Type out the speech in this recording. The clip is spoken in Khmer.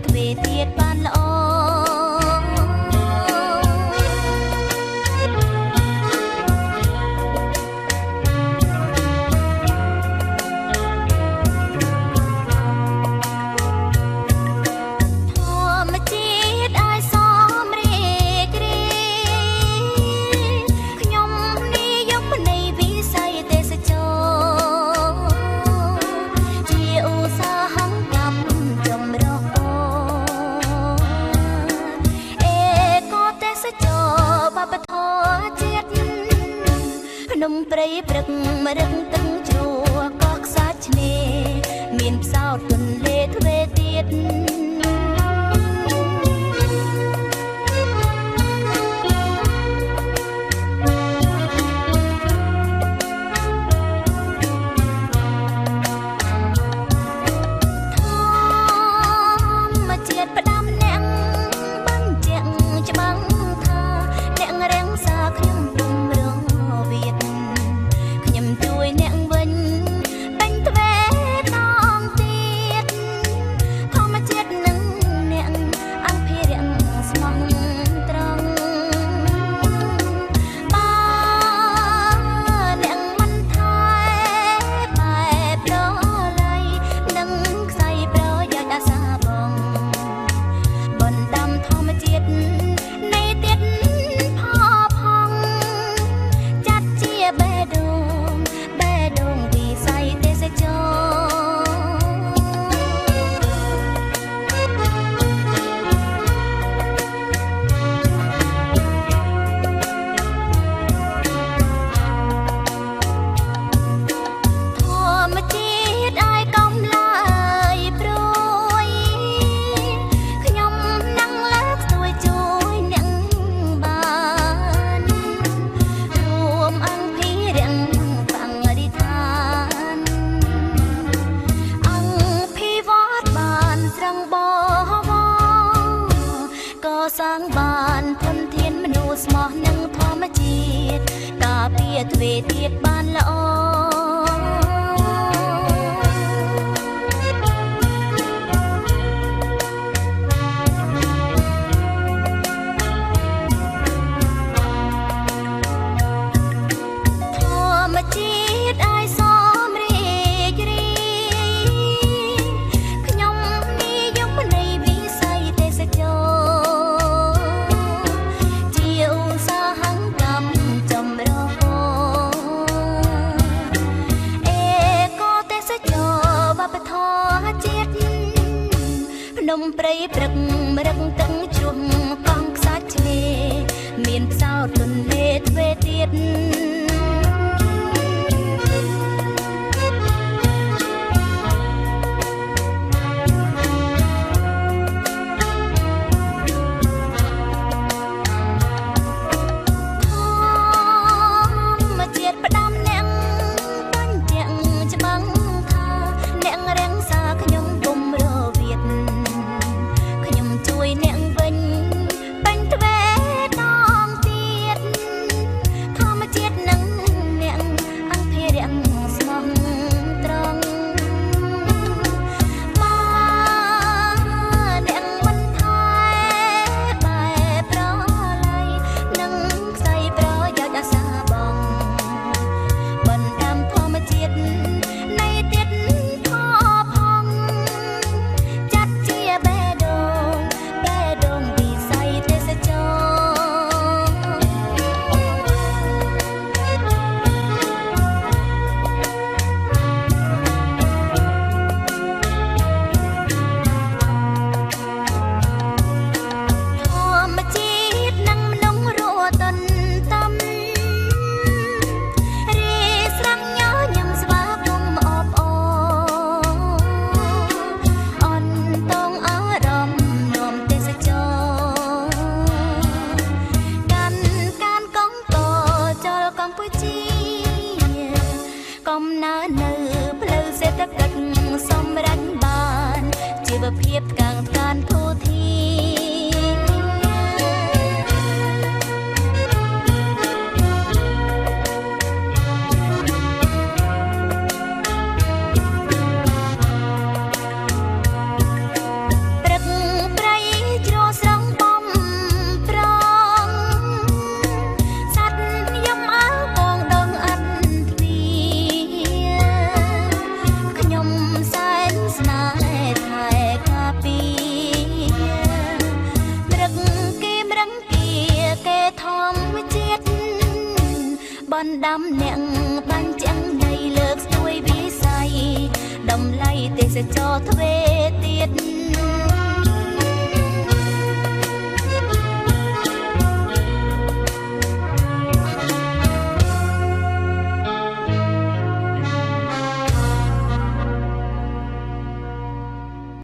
ទ្វេទៀតបានល្អភ្នំព្រៃព្រឹកម្រឹងទឹកជ្រោះកកខ្សាច់ឆ្នេរមានផ្សោតទន្លេទ្វេទៀតធម្មជាតិផ្ដាំអ្នកបញ្ជាក់ច្បាំងថាអ្នករាំងសាខ្ញុំទុំរងខ្ញុំជួយអ្នកវិញបាញ់ទ្វេដងទៀតធម្មជាតិនឹងអ្នកអង្គភិរៈស្មោះត្រង់បើអ្នកមិនថែបែបប្រឡ័យនឹងខ្សែប្រយោជន៍អាសាបងបណ្ដាំធម្មជាតិនៃទៀតផផង់ចាត់ជាបេះដូងបេះដូងវិស័យទេសចរធម្មជាតិឲ្យកំឡើយព្រួយខ្ញុំនឹងលើកស្ទួយជួយអ្នកបានរួមអង្គភិរៈបរិស្ថានអង្គភិវត្តបានស្រង់បវរកសាងបានធនធានមនុស្សស្មោះនឹងធម្មជាតិការពារទ្វេទៀតបានល្អធម្មជាតិឲ្យសមរីករាយខ្ញុំនិយមនៃវិស័យទេសចរជាឧស្សាហកម្មចម្រុះអេកូទេសចរវប្បធម៌ជាតិភ្នំព្រៃព្រឹកម្រឹងទឹកជ្រោះកង់ខ្សាច់ឆ្នេរមានផ្សោតទន្លេទ្វេទៀតធម្មជាតិផ្ដាំអ្នកបញ្ជាក់ច្បាំងថាអ្នករាំងសាខ្ញុំគុំរវៀតខ្ញុំជួយអ្នកវិញបាញ់ទ្វេដងទៀតធម្មជាតិនឹងអ្នកអង្គភិរៈស្មោះត្រង់បើអ្នកមិនថែបែបប្រឡ័យនឹងខ្សែប្រយោជន៍អាសាបងបណ្ដាំធម្មជាតិនៃទៀតផផង់ចាត់ជាបេះដូងបេះដូងវិស័យទេសចរធម្មជាតិនឹងមនុស្សរស់តន្តំរីស្រង់ញញឹមស្វាគមន៍អបអរអន់តងអារម្មណ៍នាំទេសចរកាន់កានកងកចលកម្ពុជាកំណើនៅផ្លូវសេដ្ឋកិច្ចសម្រាប់បានជីវភាពកាងកានធូធាព្រឹក បណ្ដាំអ្នកបាញ់ចាំងនៃលើកស្ទួយវិស័យតម្លៃទេសចរទ្វេទៀត។